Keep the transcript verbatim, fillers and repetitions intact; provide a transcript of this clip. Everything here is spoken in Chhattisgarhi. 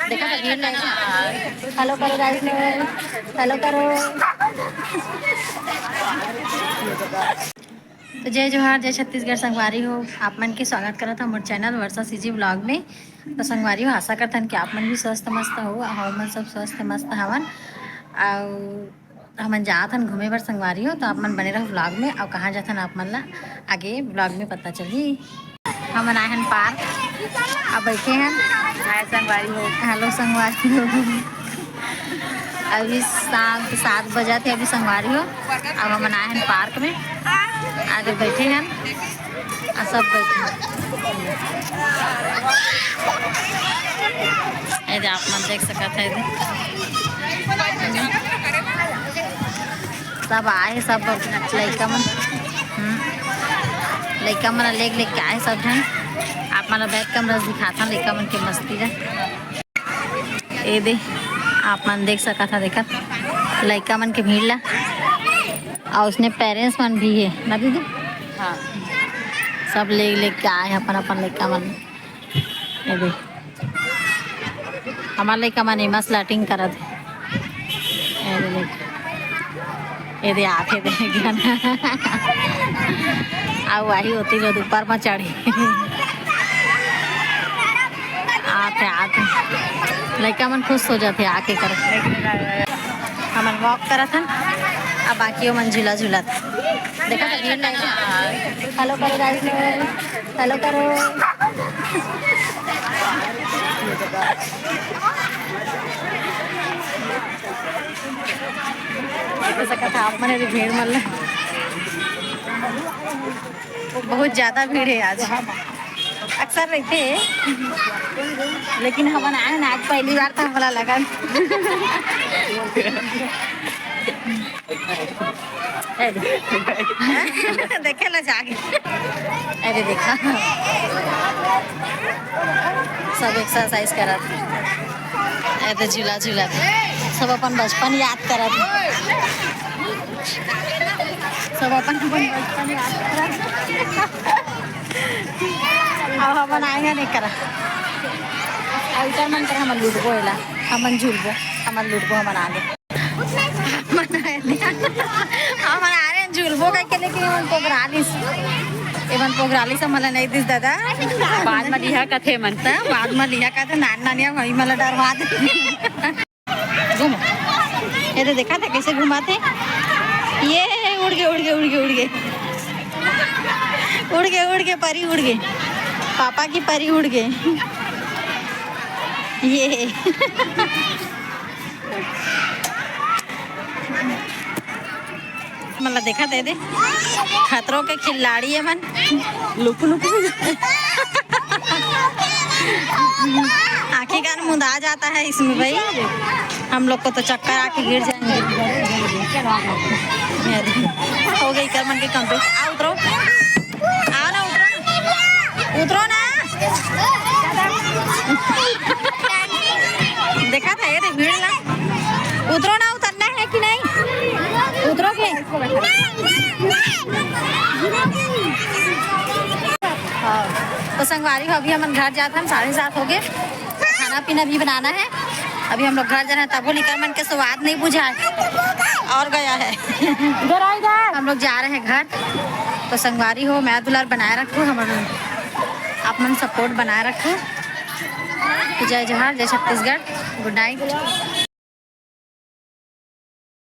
देखा तो भीड़ नहीं। हेलो करो गाइस लोग, हेलो करो। तो जय जोहार, जय छत्तीसगढ़ संगवारी हो। आप मन के स्वागत करत हन मोर चैनल वर्षा सीजी व्लॉग में। तो संगवारी हो, आशा करथन कि आप मन भी स्वस्थ मस्त हो, हम मन सब स्वस्थ मस्त हवन। अउ हमन जात हन घूमे बर संगवारी हो, तो आप मन बने रहो व्लॉग में। अउ कहाँ जाथन आप मन ला आगे व्लॉग में पता चलही। हमन आए हन पार्क, अब बैठे हन। हाय संगवारी हो। हेलो संगवारी हो। अभी शाम के सात बजत हे अभी संगवारी हो। अब हमन आए हन पार्क में, आगे बैठे हन। आ सब बैठे। ए दे, आप मन देख सकत हे, ए दे। सब आए, सब लइका मन, हम्म, लइका मन लेग लेग के आए सब झन। आप मन ला बैक कैमरा से दिखाथन लइका मन के मस्ती ला। ए दे, आप मन देख सकत हा, देखत लइका मन के भीड़ ला। अउ उसने पेरेंट्स मन भी हे ना दीदी? हाँ। सब लेग लेग के आए हे अपन अपन लइका मन। ए दे, हमर लइका मन एमा स्लाइडिंग करत हे। ए दे, देख। ए दे, आथे दे, ज्ञान। अउ आही होती लो ऊपर म चढ़ी। आथे, आथे। लइका मन खुश हो जाथे आके कर। हमन वॉक करत हन, अब बाकी मन झूला झूलत। देखा तो भीड़ नहीं। हेलो करो गाइस लोग, हेलो करो। देख सकत हा आप मन, अभी भीड़ मन ल, बहुत ज्यादा भीड़ हे आज। अक्सर रहिथे, लेकिन हमन आए हन आज पहली बार, तो हमला लगन। देखे ला जागे। अरे देखा, सब एक्सरसाइज करत, अरे झूला झूलत, सब अपन बचपन याद करत, सब अपन अपन बचपन याद करत। अब हमन आए हन एकरा, अउ इकर मन कर हमन लूटबो एला, हमन झूलबो, हमन लूटबो, हमन आगे। हमन आए हन, हमन आ रहे हैं झूलबो कह के, लेकिन एमन पोगरालिस, एमन पोगरालिस, हमन ला नहीं दिस दादा। बाद में लिहा कथे मन। त बाद में लिहा कथे, नान नानिया भाई मला डरवा दे। घूमो। ये तो देखा था कैसे घुमाते। ये उड़ गए, उड़ गए, उड़ गए, उड़ गए। उड़ गए, उड़ गए, परी उड़ गए। पापा की परी उड़ गए। ये। मतलब देखा दे दे। खतरों के खिलाड़ी है मन। Look look. आखिरकार मुंदा जाता है इसमें भाई। हम लोग को तो चक्कर आके गिर जाएंगे। ये देखो। हो गई कर मन के कंप्लीट। आओ उतरो। आओ ना, उतरो ना। उतरो ना। देखा था ये देख भीड़ ना। उतरो ना, उतरना है कि नहीं? उतरो के। हाँ। तो संगवारी हो, अभी हमन घर जात हन, साढ़े सात हो गए। खाना पीना भी बनाना है। अभी हम लोग घर जा रहे हैं, तबो लिकर मन के स्वाद नहीं बुझा है। और गया है। इधर आ, इधर। हम लोग जा रहे हैं घर। तो संगवारी हो, मया दुलार बनाए रखो, हमन आप मन सपोर्ट बनाए रखो। तो जय जोहार, जय छत्तीसगढ़, गुड नाइट।